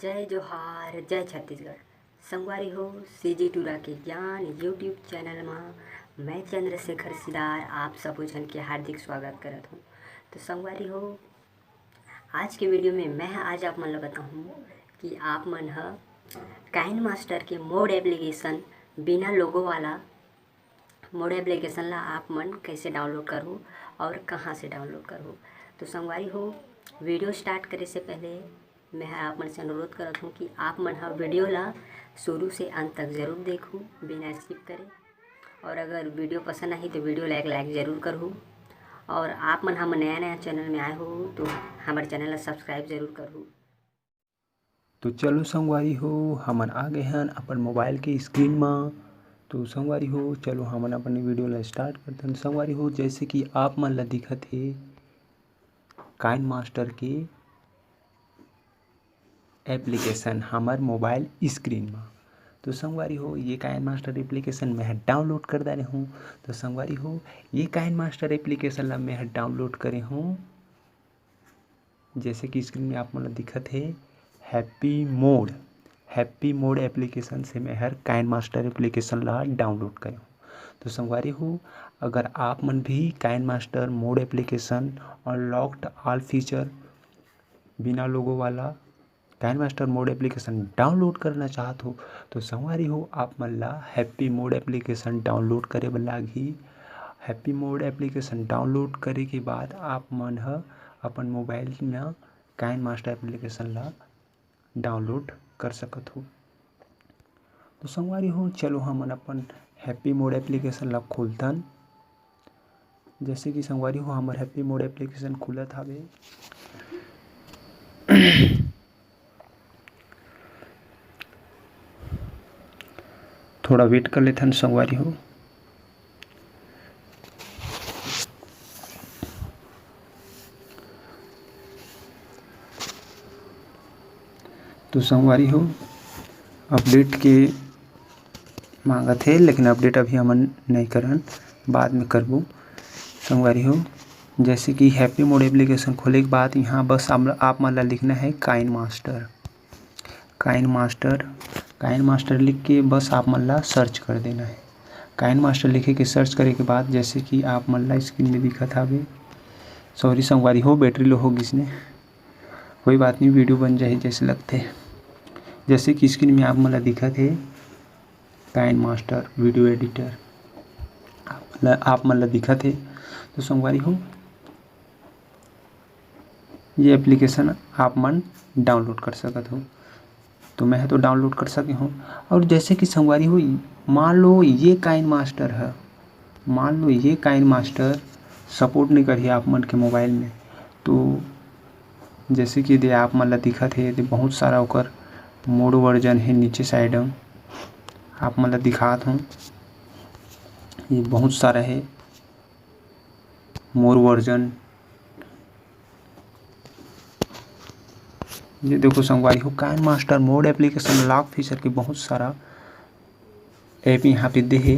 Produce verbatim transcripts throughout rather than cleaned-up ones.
जय जोहार, जय छत्तीसगढ़। संगवारी हो, सीजी टूरा के ज्ञान YouTube चैनल मा मैं चंद्रशेखर सिदार आप सबो झन के हार्दिक स्वागत करत हूँ। तो संगवारी हो, आज के वीडियो में मैं आज आप मन ला बताहूँ कि आप मन ह काइन मास्टर के मोड एप्लीकेशन बिना लोगो वाला मोड एप्लीकेशन ला आप मन कैसे डाउनलोड करहू और कहाँ से डाउनलोड करहू। तो संगवारी हो, वीडियो स्टार्ट करे से पहले मैं ह आप मन से अनुरोध करत हूँ कि आप मन ह वीडियो ला शुरू से अंत तक जरूर देखहू, बिना स्किप करे। और अगर वीडियो पसंद आही तो वीडियो ला एक लाइक जरूर करहू। और आप मन हमर नया नया चैनल में आए हो तो हमर चैनल ला सब्सक्राइब जरूर करहू। तो चलो संगवारी हो, हमन आ गए हन अपन मोबाइल के स्क्रीन मा। तो संगवारी हो, चलो हमन अपन वीडियो ला स्टार्ट करथन। संगवारी हो, जैसे कि आप मन ला दिखत हे काइन मास्टर के एप्लीकेशन हमर मोबाइल स्क्रीन मा। तो संगवारी हो, ये काइन मास्टर एप्लीकेशन मैं ह डाउनलोड कर डारे हूँ। तो संगवारी हो, ये काइन मास्टर एप्लीकेशन ला मैं ह डाउनलोड करे हूँ। जैसे कि स्क्रीन में आप मन ला दिखत हे, Happy Mod, Happy Mod application से मैं हर काइन मास्टर एप्लीकेशन ला डाउनलोड करे हूँ। तो संगवारी हो, अगर आप मन भी Kine Master mod application unlocked all feature बिना लोगो वाला Kine Master mod application download करना चाहत हो, तो संगवारी हो, आप मन ला हैप्पी मोड एप्लीकेशन डाउनलोड करे बर लागही। हैप्पी मोड एप्लीकेशन डाउनलोड करे के बाद आप मन ह अपन मोबाइल में काइन मास्टर एप्लीकेशन ला डाउनलोड कर सकत हो। तो संगवारी हो, चलो हमन अपन हैप्पी मोड एप्लीकेशन ला खोलथन। जैसे कि संगवारी हो, हमर हैप्पी मोड एप्लीकेशन खुलत हावे। थोड़ा वेट कर लेथन संगवारी हो। तो संगवारी हो, अपडेट के मांगत हे, लेकिन अपडेट अभी हमन नई करन, बाद में करबो। संगवारी हो, जैसे कि हैप्पी मोड एप्लीकेशन खोले के बाद यहाँ बस आप, आप मन ला लिखना है Kine Master. Kine Master, Kine Master लिख के बस आप मन ला सर्च कर देना है। काइन मास्टर लिखे के सर्च करे के बाद जैसे कि आप मन ला स्क्रीन में दिखत हावे, सॉरी संगवारी हो, बैटरी लो हो गिस ने, कोई बात नहीं, वीडियो बन जाही जैसे लगथे। जैसे कि स्क्रीन में आप मन ला दिखत हे काइन मास्टर वीडियो एडिटर, आप मन ला, आप मन ला दिखत हे। तो संगवारी हो, ये एप्लीकेशन आप मन डाउनलोड कर सकत हो। तो मैं ह तो डाउनलोड कर सके हूँ। और जैसे कि संगवारी हो, मान लो ये काइन मास्टर है, मान लो ये काइन मास्टर सपोर्ट नहीं करही आप मन के मोबाइल में, तो जैसे कि दे आप मन ला दिखत हे, दे बहुत सारा ओकर मोड वर्जन हे नीचे साइड में, आप मन ला दिखात हूँ, ये बहुत सारा हे मोर वर्जन। ये देखो संगवारी हो, Kine Master mod application lock feature के बहुत सारा ऐप यहाँ पे दे हे।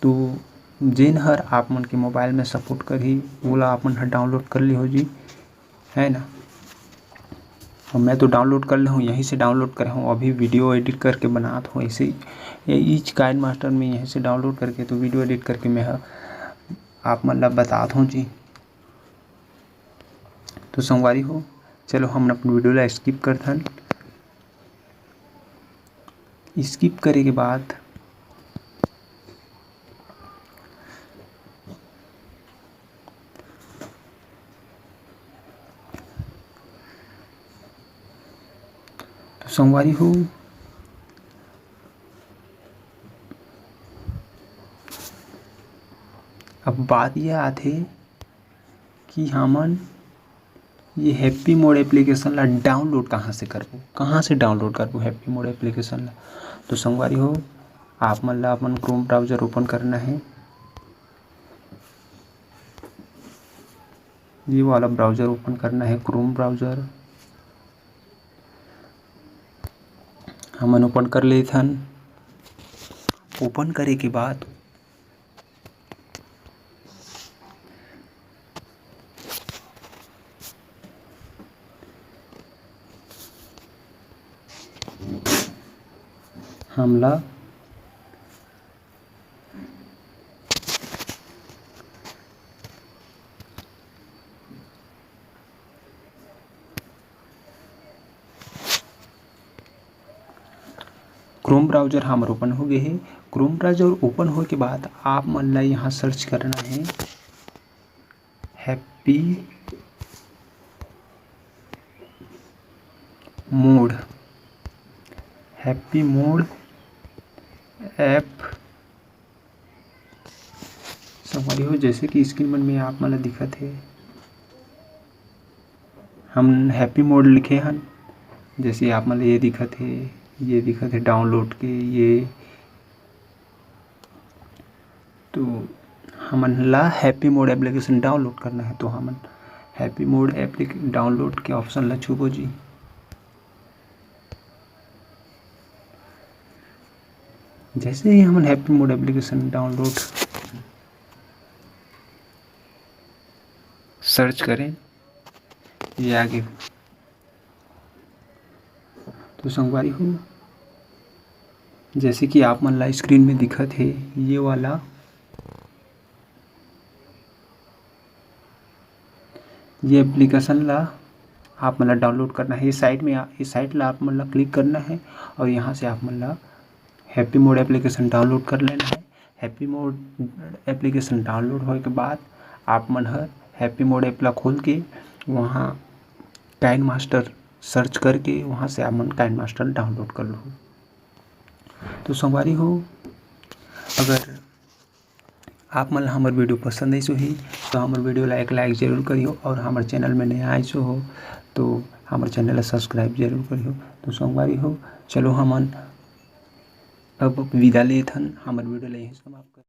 तो जेन हर आप मन के मोबाइल में सपोर्ट करही, ओला आप मन ह डाउनलोड कर लिहो जी, है ना। और मैं तो डाउनलोड कर ले हूँ, यहीं से डाउनलोड करे हूँ, अभी वीडियो एडिट करके बनात हूँ। ऐसे ही ये इच काइन मास्टर में यहीं से डाउनलोड करके, तो वीडियो एडिट करके मैं ह आप मन ला बतात हूँ जी। तो संगवारी हो, चलो हमन अपन वीडियो ला स्किप करथन। स्किप करे के बाद तो संगवारी हो, अब बात ये आथे कि हमन ये हैप्पी मोड एप्लीकेशन ला डाउनलोड कहाँ से करबो, कहाँ से डाउनलोड करबो हैप्पी मोड एप्लीकेशन ला। तो संगवारी हो, आप मन ला अपन क्रोम ब्राउजर ओपन करना है, ये वाला ब्राउजर ओपन करना है, क्रोम ब्राउजर हमन ओपन कर लेथन। ओपन करे के बाद हमला Chrome browser हमर open हो गए हे। Chrome browser open होए के बाद आप मन ला यहाँ search करना है Happy Mode, Happy Mode app। संगवारी हो, जैसे कि screen मन में आप मन ला दिखत हे, हम Happy Mode लिखे हन। जैसे आप मन ला ये दिखत हे, ये दिखत हे download के, ये तो हमन ला Happy Mode application download करना है, तो हमन Happy Mode एप्लीके download के option ला छूबो जी। जैसे ही हमन Happy Mode application download search करें, ये आगे। तो संगवारी हो, जैसे कि आप मन ला screen में दिखत हे, ये वाला, ये एप्लीकेशन ला आप मन ला download करना है। ये साइट में, ये साइट ला आप मन ला click करना है और यहाँ से आप मन ला Happy Mode एप्लीकेशन download कर लेना है। Happy Mode एप्लीकेशन download होए के बाद आप मन हर Happy Mode app ला खोल के वहाँ KineMaster search करके वहाँ से आप मन KineMaster download कर लो। तो संगवारी हो, अगर आप मन ला हमर video पसंद आइस होही, तो हमर video ला एक like जरूर करियो और हमर channel में नया आइस हो, तो हमर channel ला subscribe जरूर करियो। तो संगवारी हो, चलो हमन अब विदा लेथन, हमर video ला यहीं समाप्त कर